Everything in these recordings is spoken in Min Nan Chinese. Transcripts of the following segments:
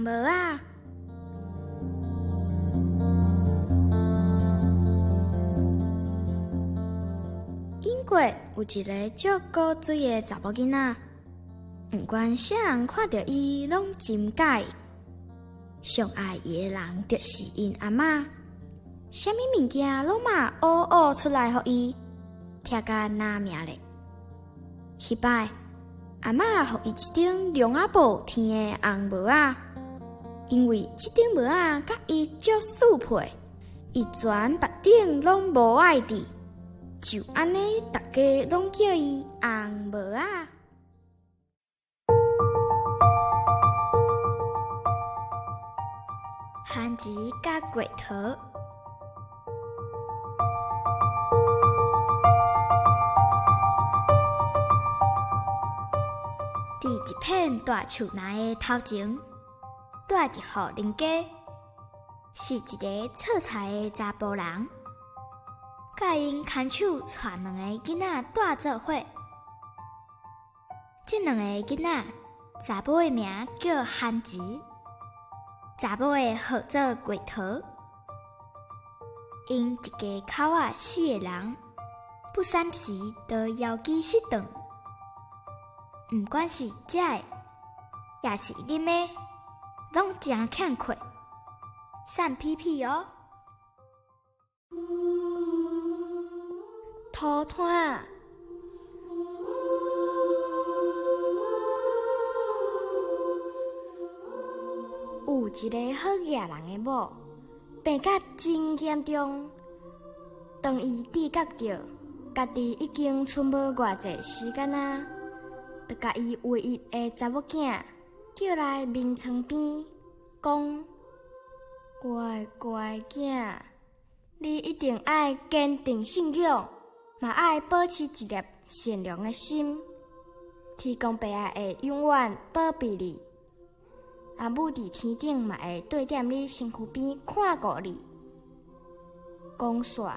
帽仔。英国有一个足古锥的查某囡仔，毋管啥人看著伊攏真佮意。上愛伊的人就是𪜶阿嬤，啥物物件攏嘛烏烏出來予伊，疼甲拿命咧。彼擺，阿嬤予伊一頂絨仔布添的紅帽仔，因為這頂帽仔佮伊足相配，伊全腹頂攏無愛戴，就按呢，逐家攏叫伊紅帽仔。番薯佮月桃。佇一片大樹林的頭前，住一戶人家，是一个做菜的查埔人，佮𪜶牽手帶兩个囡仔蹛做伙。這兩个囡仔，查某的名叫番薯，查某的號做月桃。𪜶一家口仔四个人，不三時都枵飢失頓，毋管是食的，抑是啉的，攏誠欠缺，散屁屁哦。塗炭。有一个好額人的某，病甲真嚴重。當伊知覺著家己已經賰無偌濟時間啊，就共伊唯一的查某囝叫來眠床邊，講：我的乖囝，你一定愛堅定信仰，嘛愛保持一粒善良的心。天公伯仔會永遠保庇你，阿母佇天頂嘛會綴踮你身軀邊看顧你。講煞，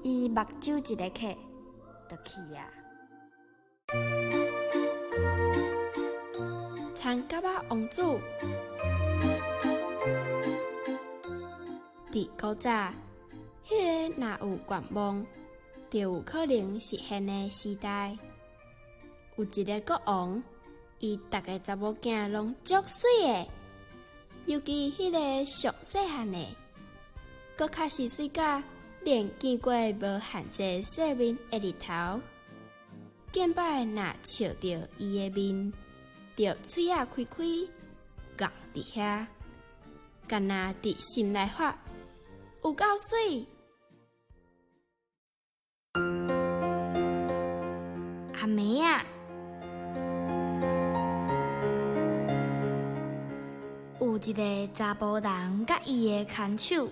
伊目睭一个瞌，就去啊。田蛤仔王子。佇古早，彼个若有願望，就有可能實現的時代，有一个國王，伊逐个查某囝攏足媠的，尤其彼个上細漢的，閣較是媠甲連見過無限濟世面的日頭。見擺若笑著伊的面，就喙仔開開，僫佇遐，敢若佇心內發，有夠媠。阿妹仔，有一个查埔人佮伊的牽手，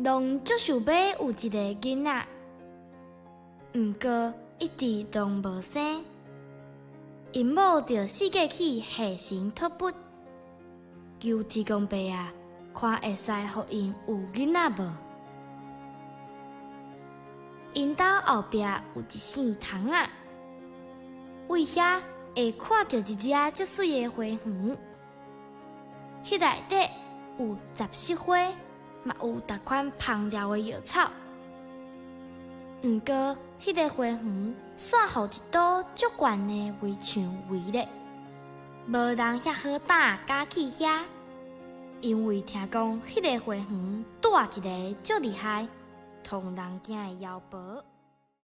攏足想欲有一个囡仔，毋過一直攏無生。𪜶某就四界去下神託佛，求天公伯仔，看會使予𪜶有囡仔無？𪜶兜後壁有一爿窗仔，對遐會看著一只足媠的花園。彼內底有雜色花，嘛有逐款芳療的藥草。毋過，彼个花園煞予一堵足懸的圍牆圍咧，無人遐好膽敢去遐，因為聽講彼个花園蹛一个足厲害、予人驚的妖婆。